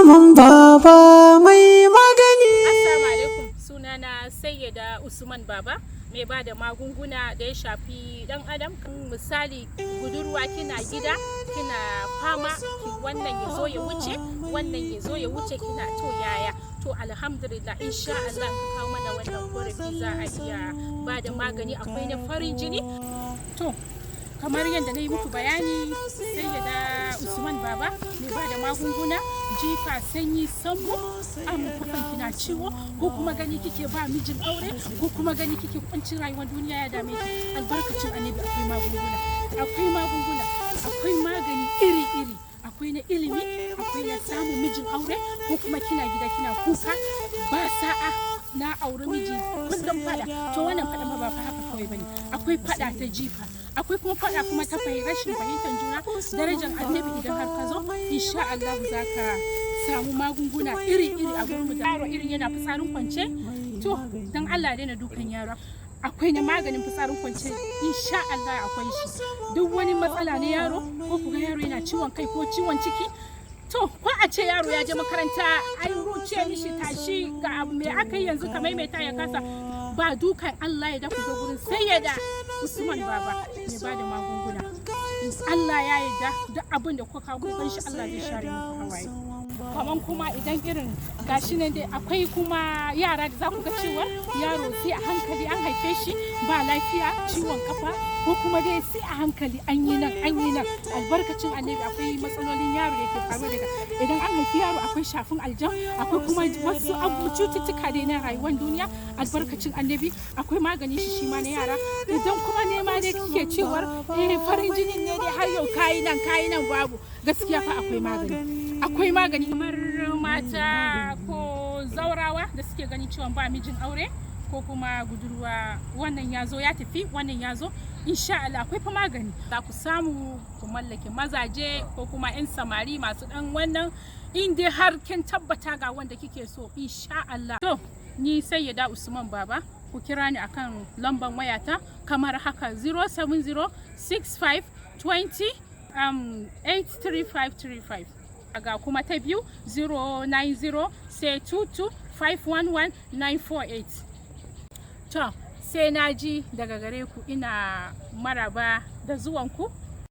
Usman Baba mai magani. Assalamu alaikum, sunana Sayyada Usman Baba, mai ba da magunguna da ya shafi dan adam. Misali, budurwa kina gida kina fama wannan ya zo ya wuce, wannan ya zo ya wuce, kina to yaya? To alhamdulillah, insha Allah ka kawo mana wannan korafi, za a iya ba da magani. Akwai na farin jini. To kamar yadda na yi muku bayani, Sayyada Usman Baba mai ba da magunguna jifa, sanyi, sambo, an kafan kina ciwo, ko kuma gani kike ba mijin aure, ko kuma gani kike kuncin rayuwar duniya ya dame ki, albarkacin Annabi akwai magunguna, akwai magunguna, akwai magani iri iri. Akwai na ilimi, akwai na samun mijin aure, ko kuma kina gida kina kuka ba sa'a, na auri miji kullum fada. To wannan fada ma ba fa haka kawai bane. Akwai fada ta jifa, akwai kuma fada kuma ta rashin fahimtar juna. Darajar Annabi, idan har ka zo, insha Allah za ka samu magunguna iri-iri a gurin da yaro irin yana fitsarin kwance. To dan Allah daina dukan yaro. Akwai na maganin fitsarin kwance, insha Allah akwai shi. Duk wani matsala na yaro, ko ku ga yaro yana ciwon kai ko ciwon ciki, to ko a ce yaro ya je makaranta an ruce mishi tashi, ga abu me aka yi yanzu ka maimaita ya kasa, ba dukan Allah ya da ku zo gurin Sayyada Usman Baba mai bada magunguna. Allah ya yarda, duk abin da kuka kawo kukan shi, Allah zai share muku hawaye. Kaman kuma idan irin gashi nan dai, akwai kuma yara da za ku ga cewa yaro sai a hankali, an haife shi ba lafiya, ciwon kafa, ko kuma dai sai a hankali, an yi nan an yi nan. Albarkacin Annabi, akwai matsalolin yaro da ke faruwa daga idan an haifi yaro. Akwai shafin aljan, akwai kuma wasu abu cututtuka dai na rayuwar duniya. Albarkacin Annabi, akwai maganin shi ma na yara. Idan kuma nema dai kike cewar eh farin jinin ne dai har yau kayi nan kayi nan babu, gaskiya fa akwai magani, akwai magani. Kamar mata ko zaurawa da suke ganin cewa ba mijin aure, ko kuma budurwa, wannan ya zo ya tafi, wannan ya zo, insha Allah akwai fa magani, za ku samu ku mallake mazaje ko kuma 'yan samari masu dan wannan, in dai har kin tabbata ga wanda kike so, insha Allah. To ni Sayyada Usman Baba, ku kira ni akan lamban wayata kamar haka: 070 65 20 83535. Ga kuma ta biyu, 090 sai 22 511 948. To sai na ji daga gare ku, ina maraba da zuwanku.